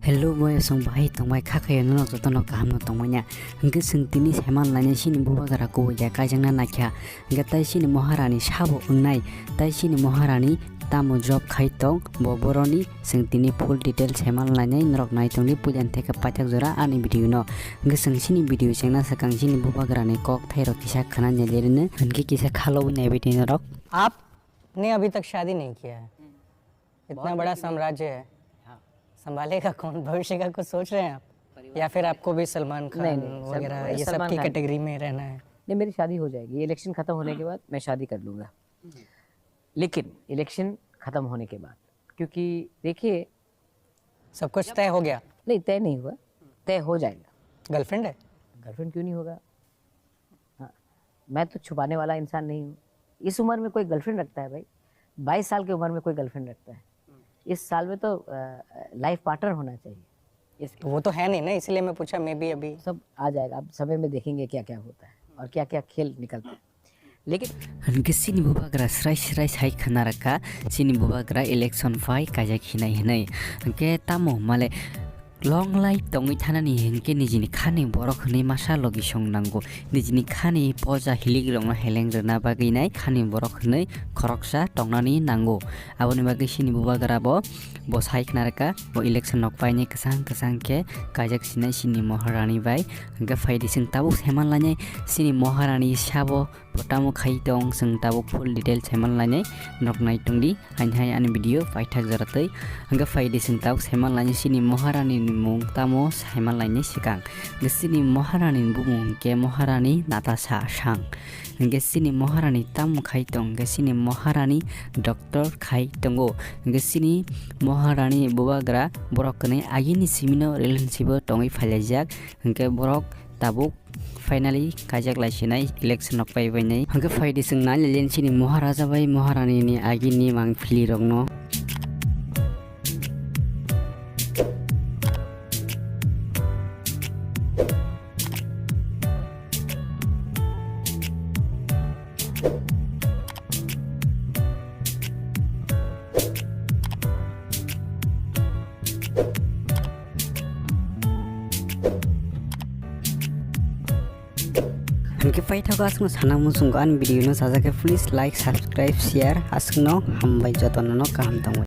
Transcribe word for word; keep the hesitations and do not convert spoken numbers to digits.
Hello boy, chwng bahai tongbai kha khe norok jotono kaham no tongmanya. Hwnkhe chwng tini saiman lainai chini bubagra kubui ya kaijakna naikha. Hwnkhe tai chini moharani sabo wngnai, tai chini moharani tamo job khai tong, bo boroni chwng tini full detail saiman lainai norok nai tongdi puila theke paithak jora ani video no. Hwnkhe chwng chini video chengna swkang chini bubagrani kok thairok kisa khwnanya lerino, hwnkhe kisa khalobwi naibaidi norok. आपने अभी तक शादी नहीं किया है। इतना बड़ा साम्राज्य है, संभालेगा कौन? भविष्य का कुछ सोच रहे हैं आप, या फिर आपको भी सलमान खान नहीं, नहीं, सर, वगैरह ये सब सलमान की खान। कैटेगरी में रहना है? नहीं, मेरी शादी हो जाएगी, इलेक्शन खत्म होने के बाद मैं शादी कर लूंगा। लेकिन इलेक्शन खत्म होने के बाद, क्योंकि देखिए, सब कुछ तय हो गया? नहीं, तय नहीं हुआ, तय हो जाएगा। गर्लफ्रेंड है? गर्लफ्रेंड क्यों नहीं होगा? हाँ, मैं तो छुपाने वाला इंसान नहीं हूँ। इस उम्र में कोई गर्लफ्रेंड रखता है भाई? बाईस साल की उम्र में कोई गर्लफ्रेंड रखता है? इस साल में तो, अ, लाइफ पार्टनर होना चाहिए। इस तो वो तो है नहीं ना, इसलिए मैं पूछा, मैं भी अभी सब आ जाएगा, अब समय में देखेंगे क्या क्या होता है और क्या क्या खेल निकलता है। लेकिन Hwnkhe chini bubagra srai srai sai khna rwkha, chini bubagra election phai kaijak hinai hinai. Hwnkhe tamo male long life tongwi thanani hwnkhe nijini khani borok hwnwi masa logi song nango. Nijini khani poja hilik rokno heleng rwna bagwi nai khani borok hwnwi khoroksa tongnani nango. Aboni bagwi chini bubagra bo, bo sai khna rwkha, bo election nok painai kwchang kwchang khe kaijak sinai chini moharani bai. Hwnkhe phaidi chwng tabuk saiman lainai chini moharani sabo bo tamo khai tong, chwng tabuk full detail saiman lainai norok nai tongdi. Haini hai ani video paithak jora twi. Hwnkhe phaidi chwng tabuk saiman lainai chini moharani ni mung tamo saiman lainai swkang. Hwnkhe chini moharani ni bumung hwnkhe Moharani Natasha Sang. Hwnkhe chini moharani tamo khai tong, hwnkhe chini moharani doctor khai tongo. Hwnkhe chini moharani bubagra borok kwnwi agini simino relationship o tongwi phailaijak. Hwnkhe borok tabuk finally kaijak lai sinai election rok paibainai. Hwnkhe phaidi chwng nai lailen chini Maharaja bai Maharani ni agini mangpili rokno. Hwnkhe paithago aswkno sana muchungo ani video no sajak khe please like, subscribe, share aswkno hambai jotono no kaham tongwi.